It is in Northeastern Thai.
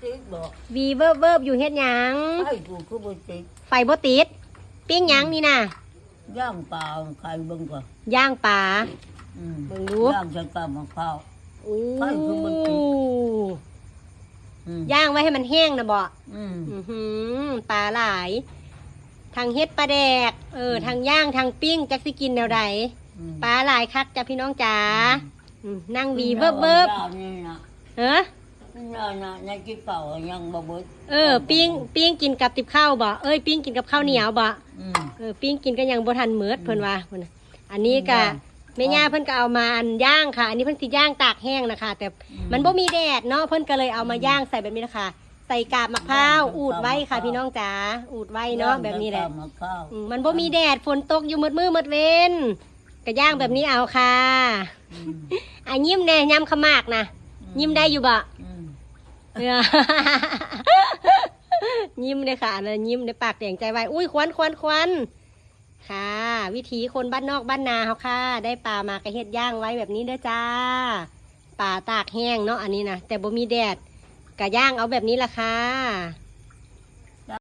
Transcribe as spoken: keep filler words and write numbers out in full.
ติดบอก วีเวิบเวิบอยู่เฮ็ดหยัง ไอ้กูคือบ่ติด ไฟบ่ติด ปิ้งหยังนี่น่ะ ย่างปลาไข่เบิ่งก่อน ย่างปลา อืม เบิ่งดู ย่างใส่ปลาหมะพร้าว โอ้ ไฟคือบ่ติด อืม ย่างไว้ให้มันแห้งนะบ่ อืม อือหือปลาหลาย ทั้งเฮ็ดปลาแดก เออ ทั้งย่างทั้งปิ้งจักสิกินแนวใด อืม ปลาหลายคักจ้ะพี่น้องจ๋า อืม อืมนั่งวีเวิบเวิบ ย่างนี่นะ เออ นี่นะในกินเป่ายังบ่เบิด เออ ปิ้งปิ้งกินกับติบข้าวบ่ เอ้ย ปิ้งกินกับข้าวเหนียวบ่ อืม เออ ปิ้งกินก็ยังบ่ทันเมิด อืม เพิ่นว่าพุ่นน่ะ อันนี้ก็ อืม แม่ย่าเพิ่นก็เอามาอันย่างค่ะ อันนี้เพิ่นสิย่างตากแห้งนะคะ แต่ อืม มันบ่มีแดดเนาะ เพิ่นก็เลยเอามาย่างใส่แบบนี้นะคะ ใส่กาบมะพร้าว ย่าง อูดไว้ค่ะ กาบมะพร้าว พี่น้องจ๋า อูดไว้เนาะ แบบนี้แหละ ย่งใส่ปลาหมะพร้าว อืมมันบ่มีแดด ฝนตกอยู่มืดมืดมืดเว้น ก็ย่างแบบนี้เอาค่ะ อืม อ่ะยิ้มแน่ยำขมากนะ อืม ยิ้มได้อยู่บ่ อืม เออ ยิ้มเลยค่ะอันนั้นยิ้มในปากแดงใจไว อุ้ยควันควันควันค่ะ วิถีคนบ้านนอกบ้านนาเขาค่ะ ได้ปลามากระเฮ็ดย่างไว้แบบนี้เด้อจ้า ปลาตากแห้งเนาะอันนี้นะ แต่บ่มีแดด กะย่างเอาแบบนี้ละค่ะ